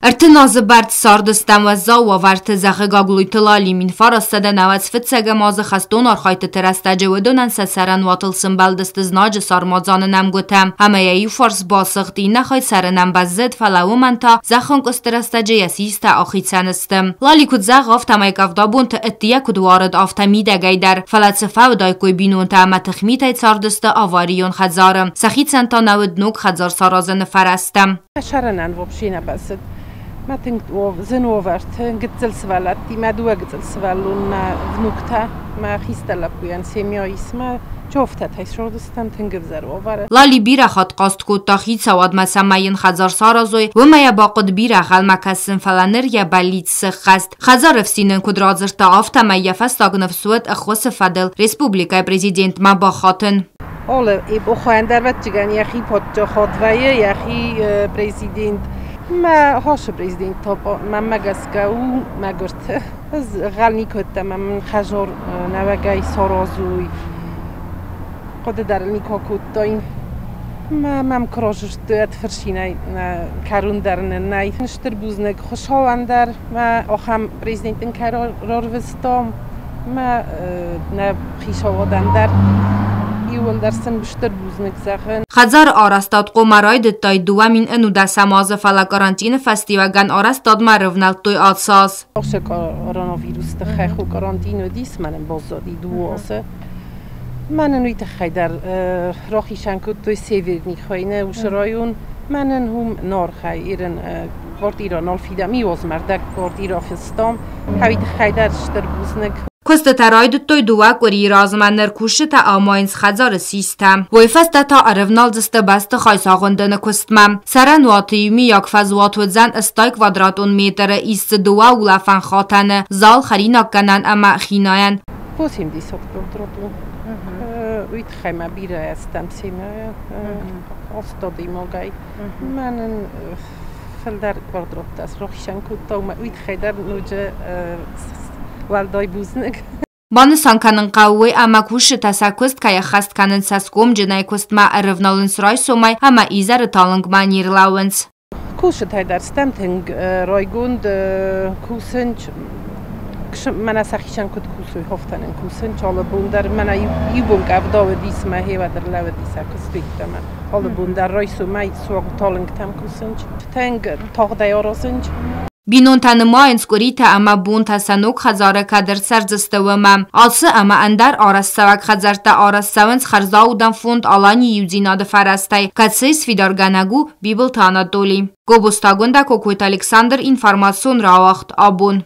30 азы бӕрц цардыстӕм уӕззау уавӕрты, зӕгъы Гаглойты Лали. 1991 азы хӕстон архайдтыты рӕстӕджы уыдонӕн сӕ цӕрӕнуатыл сымбӕлдысты знаджы сармадзаны нӕмгуытӕ ӕмӕ йӕ иу фарс басыгъд, иннӕ хай цӕрынӕн бӕззыд, фӕлӕ уымӕн та зӕххӕнкъуысты рӕстӕджы йӕ систӕ ахицӕн сты. Лали куыд зӕгъы, афтӕмӕй къӕвдабонты ӕддейӕ куыд уарыд, афтӕ мидӕгӕй дӕр, фӕлӕ цы фӕуыдаиккой бинонтӕ ӕмӕ тыхмитӕй цардысты аварион хӕдзары. Сӕхицӕн та нӕ уыд ног хӕдзар саразыны фӕрӕзтӕ. Сӕрӕнӕн вообще нӕ бацыд. Мӕ тынг зын уавӕрты гыццыл сывӕллӕттимӕ, дыууӕ гыццыл сывӕллон, мӕ внуктӕ, мӕ хистӕр лӕппуйӕн семья ис, мӕ чофтӕтӕй сродыстӕм тынг ӕвзӕр уавӕры. Лали бирӕ хатт хъаст кодта хицауадмӕ, цӕмӕй йын хӕдзар саразой, уымӕ йӕ бахъуыд бирӕ ӕнхъӕлмӕ кӕсын, фӕлӕ ныр йӕ бӕллиц сыххӕст. Хӕдзары ӕфсин ын куыд радзырдта, афтӕмӕй йӕ фӕстаг ныфс уыд ӕххуысы фӕдыл республикӕйы президентмӕ бахатын. Алы эпохӕн дӕр ӕвӕццӕгӕн йӕхи паддзахад вӕййы, йӕхи президент. Мӕ хӕсы президент та мӕнмӕ гӕсгӕ у мӕгуырты. Ӕз гъӕл никуыдтӕн, мӕ мын хӕзор нӕуӕгӕй саразуй. Хъуыды дӕр ыл никуы кодтаин. Мӕ мӕм куы разырдтой ӕд фырсинӕй кӕрон дӕр нын нӕй. Стыр бузныг Хуыцауӕн дӕр, мӕ ахӕм президент ын кӕй рарвыстам. Мӕ нӕ хицауадӕн дӕр иууылдӕр сын стыр бузныг зӕгъын. Хӕдзары арӕзтад хъуамӕ райдыдтай 2011 азы, фӕлӕ карантины фӕстиуӕгӕн арӕзтадмӕ ӕрывнӕлдтой ацы аз. Ацы коронавирусы тыххӕй ху карантин уыдис, мӕнӕн баззади дыууӕ азы. Мӕнӕн уый тыххӕй дӕр рахицӕн кодтой Северный Хойны уыцы район. Мӕнӕн уым Норхай ирын квартира нал фидӕм, иуазмӕ ӕрдӕг квартира фыстам. Уый тыххӕй дӕр стыр бузныг. Куыстытӕ райдыдтой дыууӕ къуырийы размӕ, ныр кусджытӕ амайынц хӕдзары систӕ. Уый фӕстӕ та ӕрӕвналдзысты бӕстыхай сагъуындыны куыстмӕ. Цӕрӕнуаты иумиаг фӕзуат уыдзӕн 80 квадратон метры, ис дзы дыууӕ улӕфӕн хатӕны, зал, хӕринаггӕнӕн ӕмӕ хинайӕн. 80 квадратон. Уый тыххӕй ма бирӕ ӕстӕм семӕ аст адӕймагӕй. Мӕнӕн фылдӕр квадраттӕ срохсӕн кодта, уый тыххӕй дӕр ноджы уӕлдай бузныг. Банысан кӕнын хъӕуы уый, ӕмӕ кусджытӕ сӕ куыст кӕй ӕххӕст кӕнынц цӕсгомджынӕй, куыстмӕ ӕрӕвналынц райсомӕй ӕмӕ изӕры талынгмӕ не рлӕууынц. Кусджытӕй дӕр стӕм тынг райгонд кусынц. Мӕнӕ сӕхицӕн куыд кусой, афтӕ нын кусынц алы бон дӕр. Мӕнӕ иу бон къӕвда уыдис, мӕ хевӕд ӕрлӕууыдис сӕ куыстуӕттӕмӕ. Алы бон дӕр райсомӕй суанг талынгтӕм кусынц. Тынг тагъдӕй аразынц. Бинонтӕ нымайынц къуыритӕ ӕмӕ бонтӕ сӕ ног хӕдзары кӕд ӕрцӕрдзысты, уымӕ. Ацы ӕмӕ ӕндӕр арӕзтцӕуӕг хӕдзӕрттӕ арӕзт цӕуынц хӕрзаудӕн фонд Аланийы иудзинады фӕрӕзтӕй, кӕцыйы сфидаргӕнӕг у Бибылты Анатолий. Гобозты Агуындӕ, Кокойты Александр, информацион рауагъд «Абон».